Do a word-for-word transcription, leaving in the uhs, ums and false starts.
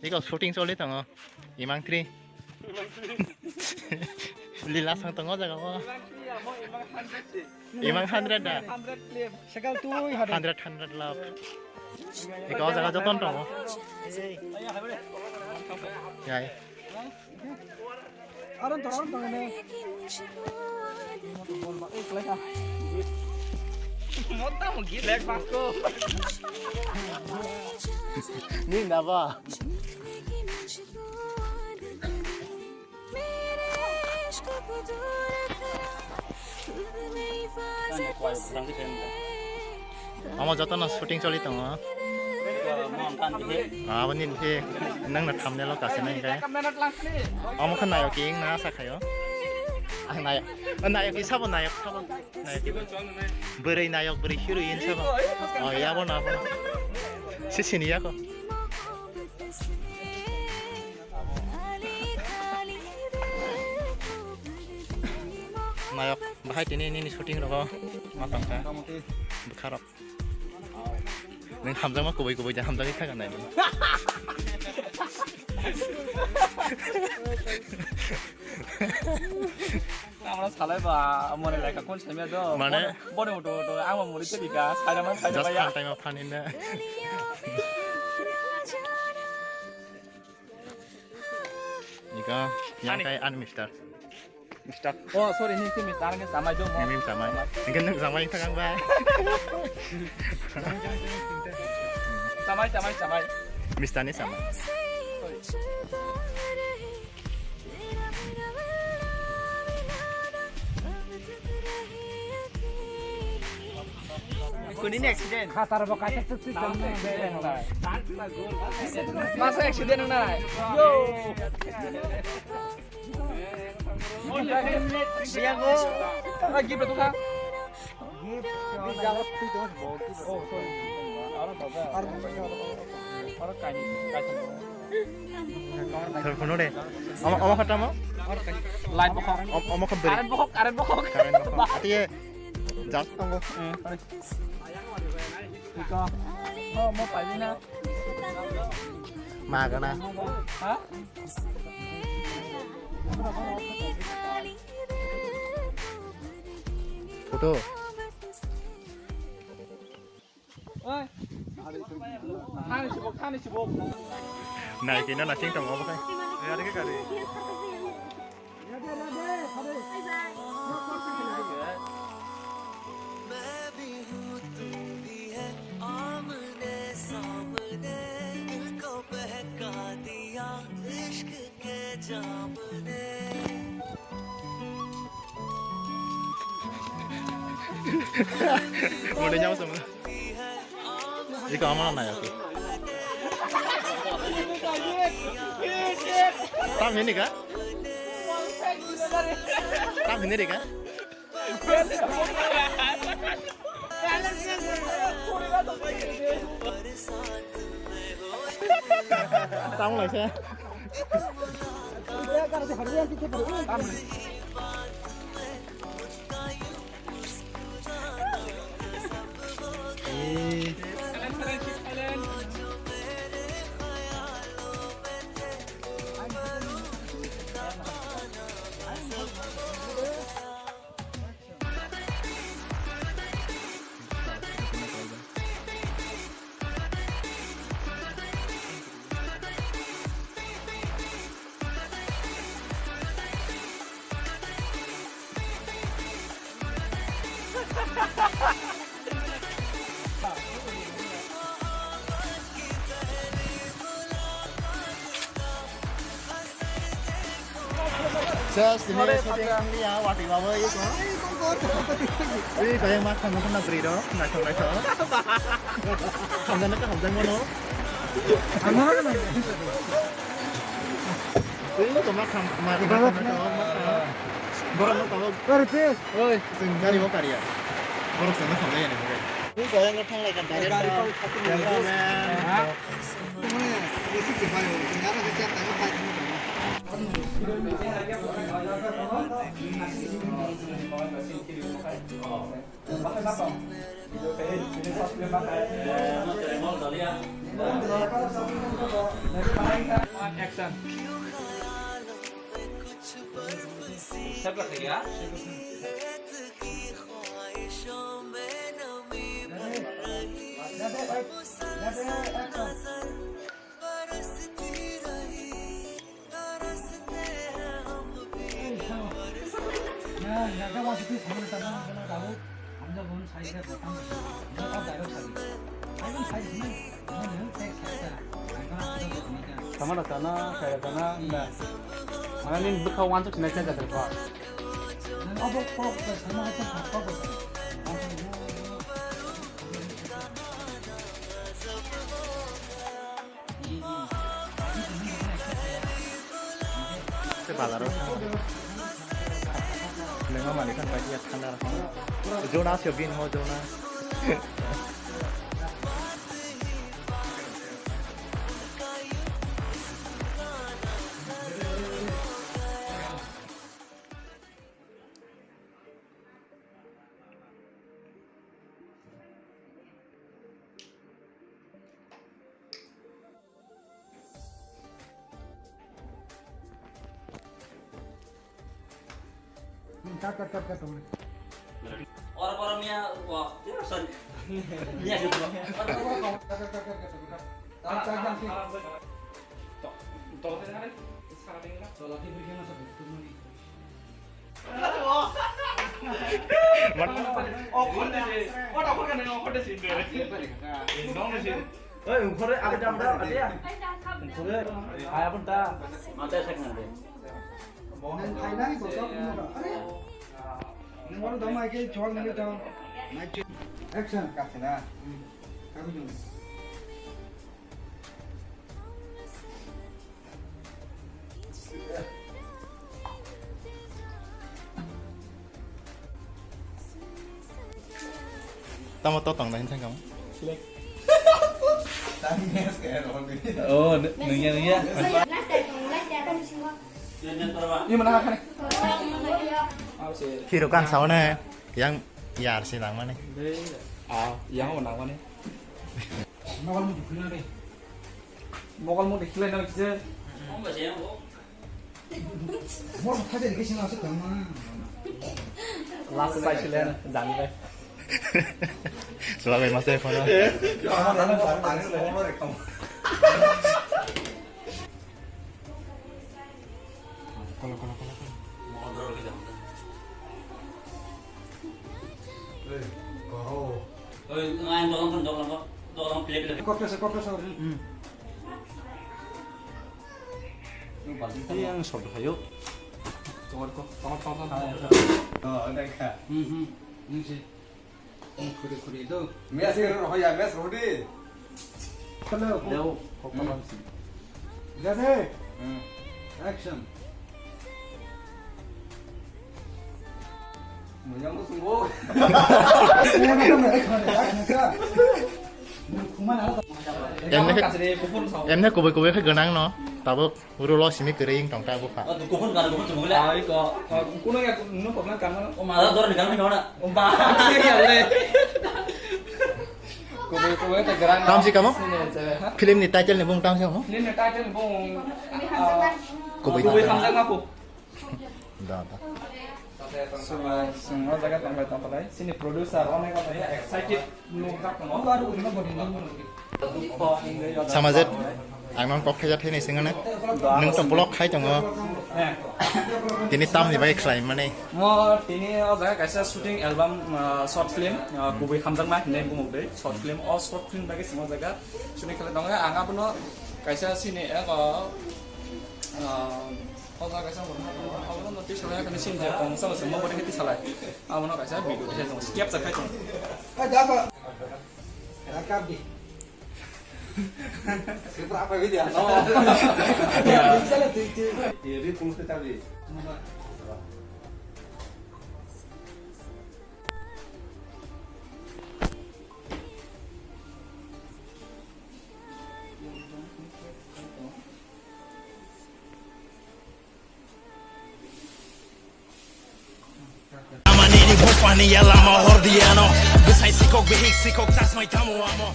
Iko shooting choli tongo. Imang three. Lila sang tongo jaga o. Imang hundred da. Hundred, hundred love. Iko jaga joton tongo. Yai. Aron tong, aron tong ne. Mota mo git. Black Pasco. Ni na ba. Omo jotono shooting choli tongo. Aboni bisi nangno thumbnail o kasi nai khe. Omo khe nayok ing na sa khayo. Ah, nayok. Oh, nayok isabo nayok sabo. Nayok ibo. Bwrwi nayok bwrwi heroine sabo. Oh, yabo na bo. Si sini yako. Nayok, bahai tini nini shooting rogo ma tongkha. Bwkharok. Nang hamjakma kubui kubui da hamjagwi thangkha nai. Amra salai ba mone lekha kon semya do. Mane? Bone uto uto ang mori tebika saira man saira just baya. Phan time phan inna. Ika, yang kai an mister. Mister. Oh, sorry, ni simi tarang ke samai do mo. Ni samai. Engke nang samai thang ba. Samai, samai, samai. Mister ni samai. Sorry. Kuni ni accident? Khatar bo kaisa tuk tuk jang nang. Masa accident nang nai? Yo. Biang go. Ah, gift tu kha. Gift. Oh, sorry. Aro kaini, kaini. Thar phone de. Ama, ama khatam o? Light bokhok. Am-, ama kha beri. Current bokhok, current bokhok. Current bokhok. Ati ye. Jas tongo. Hmm. Iko. Oh, mo paina. Magana. Ha? Photo. Oi. Thani sibuk, thani sibuk. Nai kino na sing tong obo kai. Yari ke kari. Mode nyam sama. Iko amana na yaki. Tam hini ka? Tam hini ka? Tamo laisa. Ses, tini shooting wngya, watwi babai, iko. Ui, kaya ma khang khang na bwrwi rok, naithok naithok. Hamjak na khe hamjak mano. Ui, iko ma khang, ma khang naithok, ma khang. Borok no tabuk. Oi, chwng gari bo kariya. Borok chwngno hamjak yani. Ui, kaya no thang lai ka direct. Gari ko. Ha? Action. Tama da tana, kaya tana, da. Mana ni bukha wanchuk sinai kaya jadar pa. Tei bazar o lengma manwi khan bai ya thanda rok. Jona se bin ho jona. Kat, kat, kat, kat, tong. Ora, ora, mia, wa, tira, sorry. Mia, gitu. Kat, kat, kat, kat, kat, kat. Kat, kat, kat, kat. Tok, tok, tira, hari. Sekarang ini lah. Tolak ibu gimana, Sob? Good morning. Oi, ungkore age jam da, ade ya. Ungkore, aya pun ta. Mata sakna de. Nang thainai bo tok ni ba. Are. Nang oro dama ke chol ni ta. Action. Katsina. Kamu jung. Tamo to tong da hin thang kam. Oh, nungya, nungya. Hero kan sao ne, yang yar si nang mane. Ah, yang nang mane. Mokol mukti khilai nang kisa. Mor khaje ri kisa nang se tong ma. Last sai sile jang bai. Selamat mas ya kono. Kono kono kono kono. Oi, koro. Oi, ngai dolong kan dolong kok. Dolong play play. Kok kesa kok kesa. Hmm. Ini yang sob hayo. Tongor kok, tongor tongor tongor. Oh, ada ka. Hmm hmm. Ini sih. Khuri khuri do. Mes ro ho ya, mes ro di. Hello. Hello. Ready? Hmm. Action. Mujang mo sunggo. Emne, emne kubui kubui khe gwnang no, tabuk. Uro lo simi kwrwi wng tong ta bupha. O, kuphun gana, kuphun chumui le. Ai ko, ko, kuno ya, kuno problem kan no? O, mala dor ni kan no na. O, ba, ya le. Kubui, kubui ta gerang. Tam si kamo? Sini je, ha? Film ni title ni bung tam si kamo? Film ni title ni bung, ah, Kubui Kubui Hamjak. Hamjak ma ko. Da, da. Suma, suma jaga tong bai tong bai. Sini producer, onek onek excited. Samajet, ang nang kok khaijak thai nai singane. Nung to vlog khai tongo. Tini tamni bai khlai mani. Mo tini o jaga kaisa shooting album, ah, short film, ah, Kubui Hamjakma hinwi bumuk dei. Short film, o short film bai singo jaga shooting khlai tongo. Ang abono kaisa sini ego, ah, o jaga kaisa, abono twi salai kani sini je kong sama sama bodi twi salai. Abono kaisa video twi salai skip sa khai tongo. Kap di. Sipra apa video? Ya. Bisa lah, tu, tu. Ya, dia tunggu sebentar, di. Amani ni bopani ya lama hor diano. Besai sikok behik sikok tasmai tamu amo.